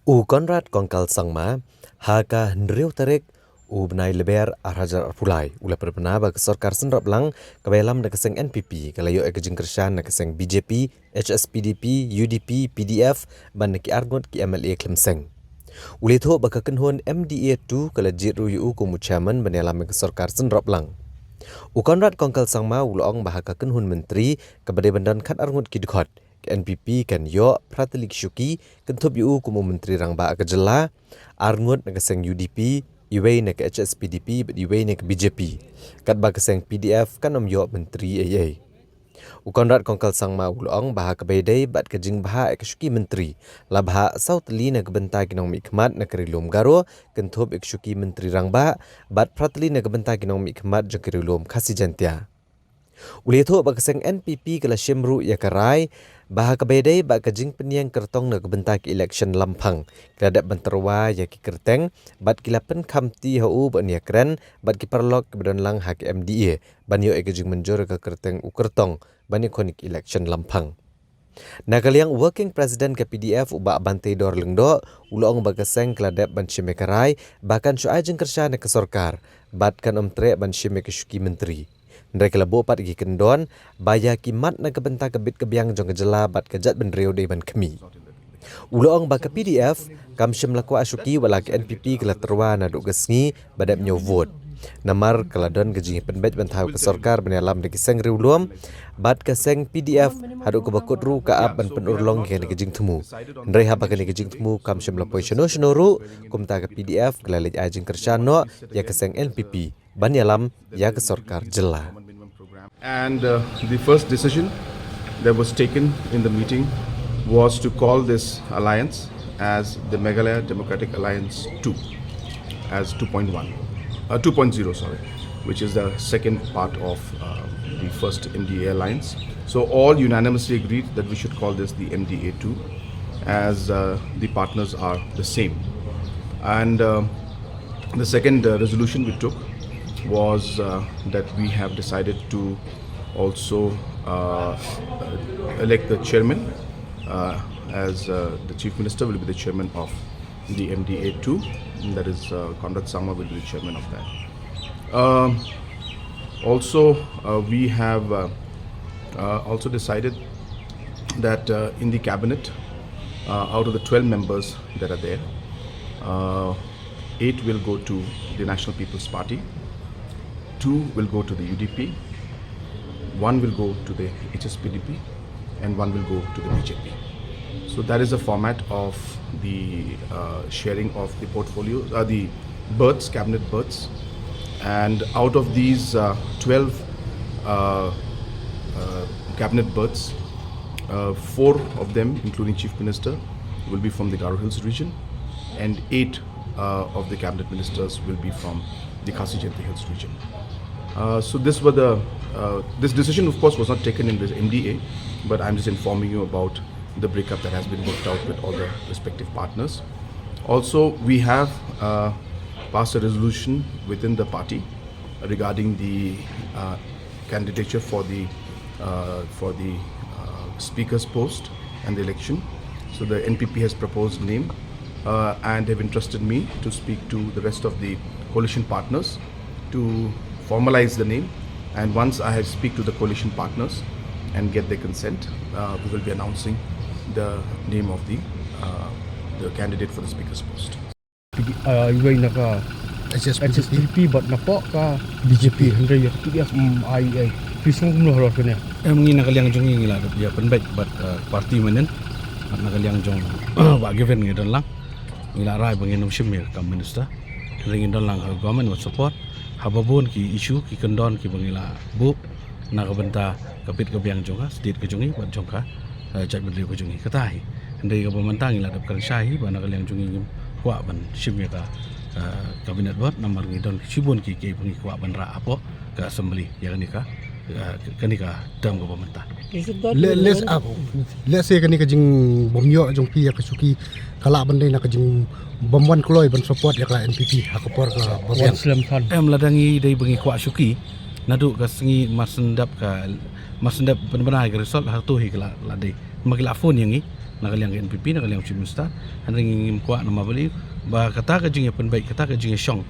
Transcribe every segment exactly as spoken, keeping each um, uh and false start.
U Conrad Kongkal Sangma, ha ka hynriew tarik u bnai Lber ar hajar arphew lai, u la pynbna ba ka sorkar synrop lang kaba ïalam da ka seng N P P ka la ïoh ïa ka jingkyrshan na ka seng B J P, H S P D P, U D P, P D F, bad na ki arngut ki M L A khlem seng. U la ïathuh ba ka kynhun M D A two ka la jied ruh ïa u kum u chairman ban ïalam ïa ka sorkar synrop lang. U Conrad Kongkal Sangma u la ong ba ha ka kynhun myntri kaba dei ban don khat arngut ki dkhot, ka N P P kan ïoh phra tylli ki shuki, kynthup ïa u kum u myntri rangbah ka jylla, arngut na ka seng U D P, iwei na ka H S P D P bad iwei na ka B J P. Katba ka seng P D F kan ym ïoh myntri ei ei. U Conrad Kongkal Sangma u la ong ba ha kaba ïadei bad ka jingbhah ïa ka shuki myntri, la bhah saw tylli na ka bynta ki nongmihkhmat na ka Ri Lum Garo, kynthup ïa ka shuki myntri rangbah, bad phra tylli na ka bynta ki nongmihkhmat jong ka Ri Lum Khasi Jaiñtia. U la ïathuh ba ka seng N P P ka la shim ruh ïa ka rai ba ha kaba ïadei bad ka jingpynïeng kyrtong na ka bynta ka election lamphrang, ki la dep ban tyrwa ïa ki kyrteng, bad ki la pynkhamti ha u ban ïakren bad ki paralok kiba don lang ha ka M D A ban ïoh ïa ka jingmynjur ïa ka kyrteng u kyrtong ban ïakhun ïa ka election lamphrang. Na ka liang u Working President ka P D F, u Bah Banteidor Lyngdoh, u la ong ba ka seng ka la dep ban shim ïa ka rai ba kan shu ai jingkyrshan na ka sorkar bad kan ym treh ban shim ïa ka shuki myntri. Hynrei ka la buh pat ïa ki kyndon ba ïa ki mat na ka bynta ka bit ka biang jong ka jylla bad ka jaitbynriew dei ban khmih. U la ong ba ka P D F kam shym la kwah shuki, wat la ka N P P ka la tyrwa naduh ka sngi ba dep ñiew vote. Namar ka la don ka jingpynbeit ban thaw ka sorkar ban ïalam da ki seng riewlum, bad ka seng P D F haduh kaba kut ruh ka ap ban pynurlong ïa kane ka jingthmu. Hynrei haba kane ka jingthmu kam shym la poi shano shano ruh, kumta ka P D F ka la leit ai jingkyrshan noh ïa ka seng N P P ban ïalam ïa ka sorkar jylla. And uh, the first decision that was taken in the meeting was to call this alliance as the Meghalaya Democratic Alliance two, as two point one, uh, two point zero, sorry, which is the second part of uh, the first M D A alliance. So all unanimously agreed that we should call this the M D A two, as uh, the partners are the same. And uh, the second uh, resolution we took was uh, that we have decided to also uh, uh, elect the chairman, uh, as uh, the Chief Minister will be the chairman of the M D A two, and that is uh, Conrad Sangma will be the chairman of that. Um, also, uh, we have uh, uh, also decided that uh, in the cabinet, uh, out of the twelve members that are there, uh, eight will go to the National People's Party, two will go to the U D P, one will go to the H S P D P, and one will go to the B J P. So that is the format of the uh, sharing of the portfolio, uh, the berths, cabinet berths. And out of these uh, twelve uh, uh, cabinet berths, uh, four of them, including Chief Minister, will be from the Garo Hills region, and eight uh, of the cabinet ministers will be from the Khasi Jaintia Hills region. Uh, so this were the uh, this decision, of course, was not taken in this M D A, but I'm just informing you about the breakup that has been worked out with all the respective partners. Also, we have uh, passed a resolution within the party regarding the uh, candidature for the uh, for the uh, speaker's post and the election. So the N P P has proposed name uh, and have entrusted me to speak to the rest of the coalition partners to formalize the name. And once I have speak to the coalition partners and get their consent, uh, we will be announcing the name of the uh, the candidate for the speaker's post. P D, uh, iwei na ka H S P D P. H S P D P bad napoh ka B J P, hynrei ïa ka P D F, mm, ai, ai. Phi sngew kumno halor kane? Em, ngi na ka liang jong ngi ngi la dep ïa pynbeit bad, uh, party mynnin. Bad na ka liang jong Bah Given ngi don lang. Ngi la rai ba ngin ym shim ïa ka kam minister. Hynrei ngin don lang ha government wat support. Haba bun ki issue ki kyndon kiba ngi la buh na ka bynta ka bit ka biang jong ka state ka jong ngi bad jong ka, eh, jaitbynriew ka jong ngi. Kata hi. Hynrei kaba mynta ngi la dep kren shai hi ba na ka liang jong ngi ngim kwah ban shim ïa ka, eh, cabinet bad namar ngi don shibun ki kiei ba ngi kwah ban rah hapoh ka assembly ïa kane ka, eh, kane ka term kaba mynta. Le-, let's, ah, let's say kane ka jingbym ïoh jong phi ïa ka shuki ka lah ban dei na ka jingbym wan kloi ban support ïa ka N P P ha ka por kaba biang. Em, lada ngi dei ba ngi kwah shuki naduh ka sngi mar shen dep ka, mar shen dep pynbna ïa ka result, hato hi ka la, la dei. Ma ki la phone ïa ngi, na ka liang ka N P P, na ka liang Chief Minister. Hynrei ngi ngim kwah namar balei ba kata ka jingïapynbeit, kata ka jingïashong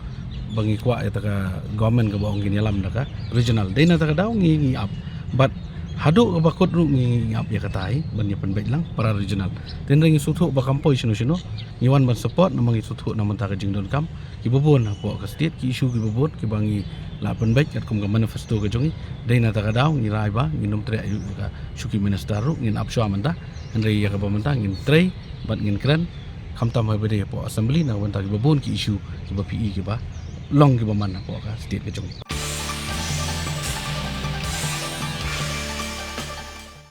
ba ngi kwah ïa kata ka government kaba ong ngin ïalam da ka regional. Dei na kata ka daw ngi ngi ap. Bad haduh kaba kut ruh ngi ngi ap ïa kata hi ban ïapynbeit lang para regional. Te hynrei ngi sngewthuh ba kam poi shano shano, ngi wan ban support namar ngi sngewthuh na ka bynta ka jingdonkam kiba bun hapoh ka state, ki issue kiba bun kiba ngi la pynbeit katkum ka manifesto ka jong ngi. Dei na kata ka daw ngi rai ba ngin ym treh ïa ka shuki minister ruh, ngin ap shuwa mynta. Hynrei ïa kaba mynta ngin trei bad ngin kren, khamtam haba dei hapoh assembly na ka bynta kiba bun ki issue kiba phi i kiba long kiba man hapoh ka state ka jong ngi.